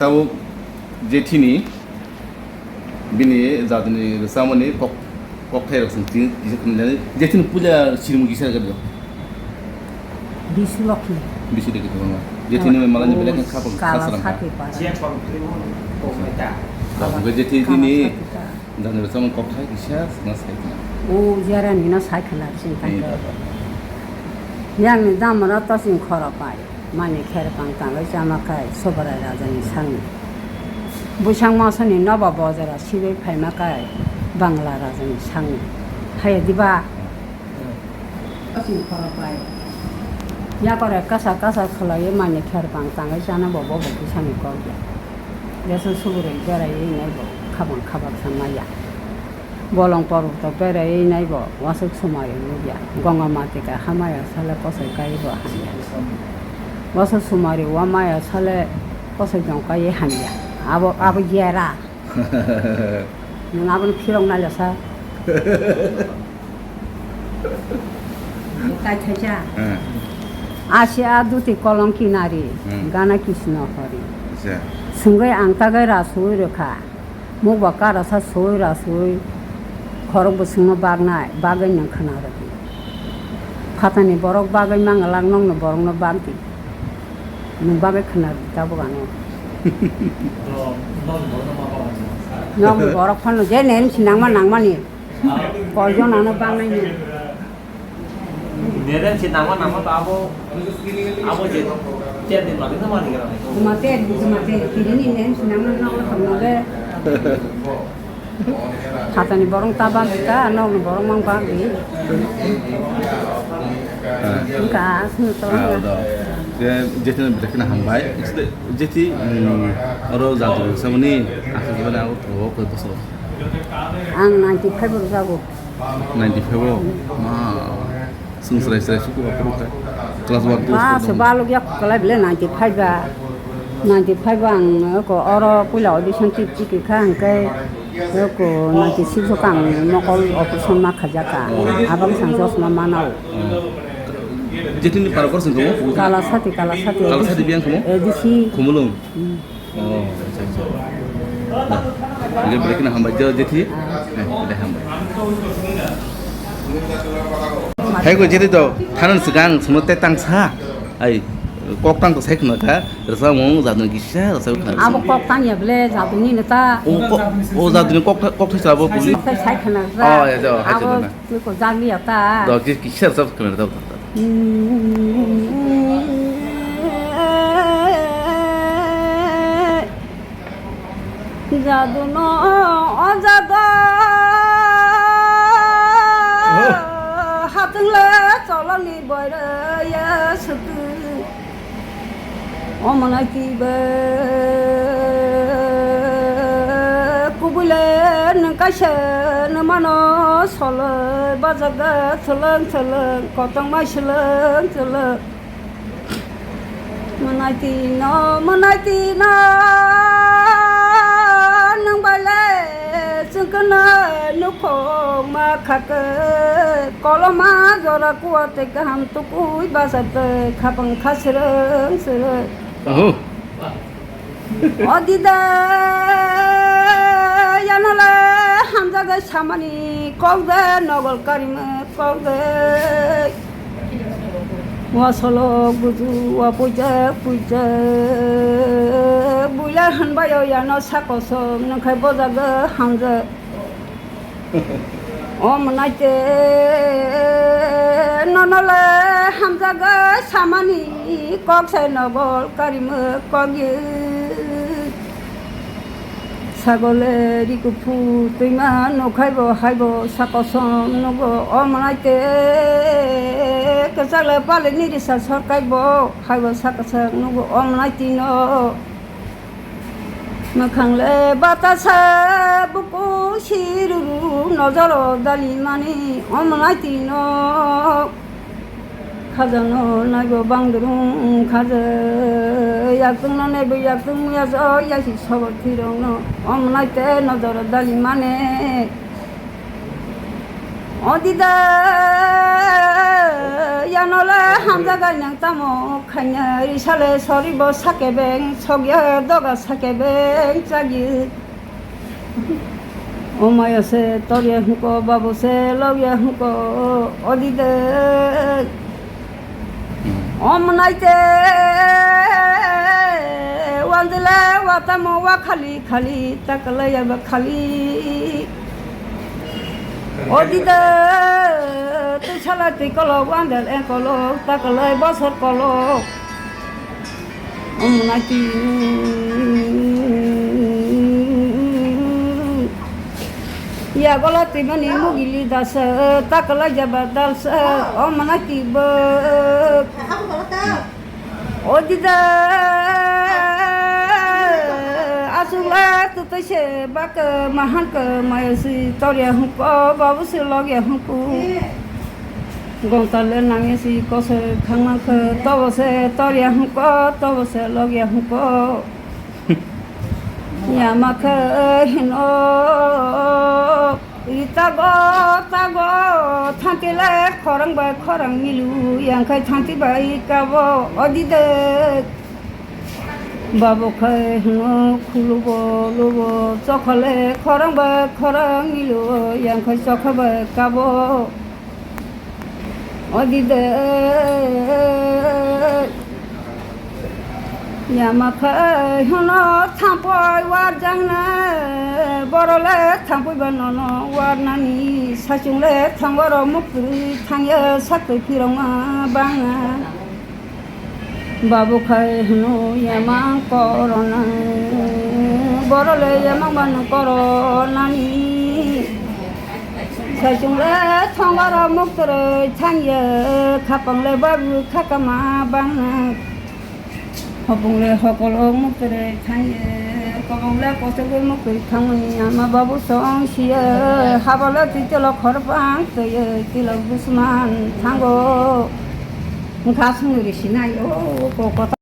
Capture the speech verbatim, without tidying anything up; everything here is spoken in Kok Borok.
Tabuk jethini bini jatini rwchapmani kok, kokthai rok chwng tini kisa khwnajani. Jethini puila sirimu kisa rwgadi. Bisu Lokhi. Bisu Lokhi tongma. Jethini Oh, malani belai khe khapang kala khasrang kha. Sati para. Tok hwnkhe jethini Kala tini sati ta. Jani rwchapmani kokthai kisa sna sai khna. O jerani no sai khna sing Ni tangkhe. Baba. Yang ni damra to sing khoro pai. Mani kher pang tangwi chama khai Subrai Raja ni sangni. Bwsang masani noba bojara sibai phaima khai Bangla Raja ni sangni. Haya diba? Asing khoro pai. Yakore kasa kasa khwlaiwi mani kher pang tangwi chana bo bo bo kisani kok ya. Jesu Subrai beraiwi nai bo khabang khabak sa maya. Bolong porboto beraiwi nai bo wasuk sumari nukya. Gonga mati kai hamaya sale kosoi kai bo hamya. Wasuk sumari wamaya sale kosoi jong kai hamya. Abo, abo jera. Nwng abono phirok nailasa. Kaithaisa. Hmm. Asi a duti kolong kinari, Hmm. gana kisno hori. Acha. Sungwi ang tagai ra sui rwkha. Mukba kara sa sui ra sui. Khorok bo sungno bagnai, bagwi nwng khna rwdi. Phatani borok bagwi mangalak nokno borokno bagdi. Nwng bagwi khna rwdi tabuk ano. Nokni borok phano je nen sinangma nangmani. Koijon ano bagnaini. Neren si nangma nangma to abo, abo je tet din mati to mani gara. Mate, mate, tini nen sinangma nangma thangma le. Phatani borong ta bang ta, nokni borong mang bang di. Ah. Engka asno to. Ah, do. Je, jeti na brekna hambai. Jeti, mm, oro jadu samani, asal samani abo to ko boso. Ang ninety five ro jago. Ninety five o? Ma, swng chwrai chwrai suku ba phuru kha. Class one, two. Ma, se balok yak kwlai bele ninety five ba. Ninety five ba ang ko oro puila audition tik tik kha hwnkhe ko ninety six o kang mokol operation ma khaijak ka. Abang sang chosma manao. Jetini para kor sing kamo? Kala sati, kala sati. Kala sati biyang kamo? A D C. Khumulung. Hmm. Oh, acha, acha. Hingke belai kheno hambai, je, jethi. Eh, belai hambai. Hai ko jethi to, thanan swkang, sumo te tang sa. Ai, kok tang to sai khna kha, rwchapmung jaduni kisa, rwchap khna. Abo kok tang ya bele, jaduni no ta. O, ko-, o jaduni kok tha-, kok thai sabo public. Sai, sai khna. Oh, ya, ja, hai abo chalo na. Twi ko jagli ya ta. Do ki, kisa rwchap khna da. Jadu no o jadu. Oh. Hatung le choloni boire ya sutu. O manai tibe kubui le nwng kaisa nw mano solo bajaga tholong tholong kotong mai seleng seleng. Manai tino, manai tino, nwng bai le chwng kheno nukhung ma khake, koloma jora kuwa tei kaham tukui basa tei khapang kha srwng srwng. Oho. O dida, yanole hamjagai samani kok de nogol karima kok de. Wa solok buju, wa puja puja, buya hanbayo yano sakosom nangkhai bojaga hamjak. O mwnaite nono le hamjaga samani kok sai nogol karima kok ye. Sagole rikuphu twima nokhai bo hai bo sakosom nugo o mwnaite. Kwchak le pale nirisa sorkai bo hai bo sakasang nugo o mwnaitino. Mwkhang le batasa buku siruru nojoro dalimani o mwnaitino. Khajano naibo bangdrung khaja, yaktung no naibo yaktung muya jo yasi sobo thwirok no o mwnaite nojoro dalimani. O dida, Yanole hamjagai nang tamo khaina, risale soribo sakebeng, sogya doga sakebeng chagi. O maya se torya hungko, babu se logya hungko, odide. Om naite wandile watamo wa khali khali, takalaya ba khali. Odide, twi sala twi kolok, wandel eng kolok, takalai bosor kolok. Om naiti. Ya gola twi mani mugili dasa, takalai jaba dalsa, om naiti bok. O dida, aswk le twtwi se bak mahan khe maya si torya hungko, babu se logya hungko. Gonta le nangya si kosoi khangma khe, tobo se torya hungko, tobo se logya hungko. Yama khe hino. Ri tago, tago, thanti le khorang bai khorang milu, yang khai thanti bai kabo, odide. Babu khai hino khulubo, lubo, chokha le khorang bai khorang milu, yang khai chokha bai kabo. Odide. Yama khai hino thampoi warjakna, borole thampoi ba nono warnani, saichung le thangoro muktwi thangya saktwi phirongma bangna. Babu khai hino yamang korona, borole yamang ban koronani. Saichung le thongoro muktwi thangya, khapang le babu khakama bangna. Hopung le hokolo muktwi thangya, kobong le kochogwi muktwi thangmani ama babu song siya, habala titelo khorpang twiya, tilok dusman thango. Wngkha aswk nw risi nai, o, o, kok.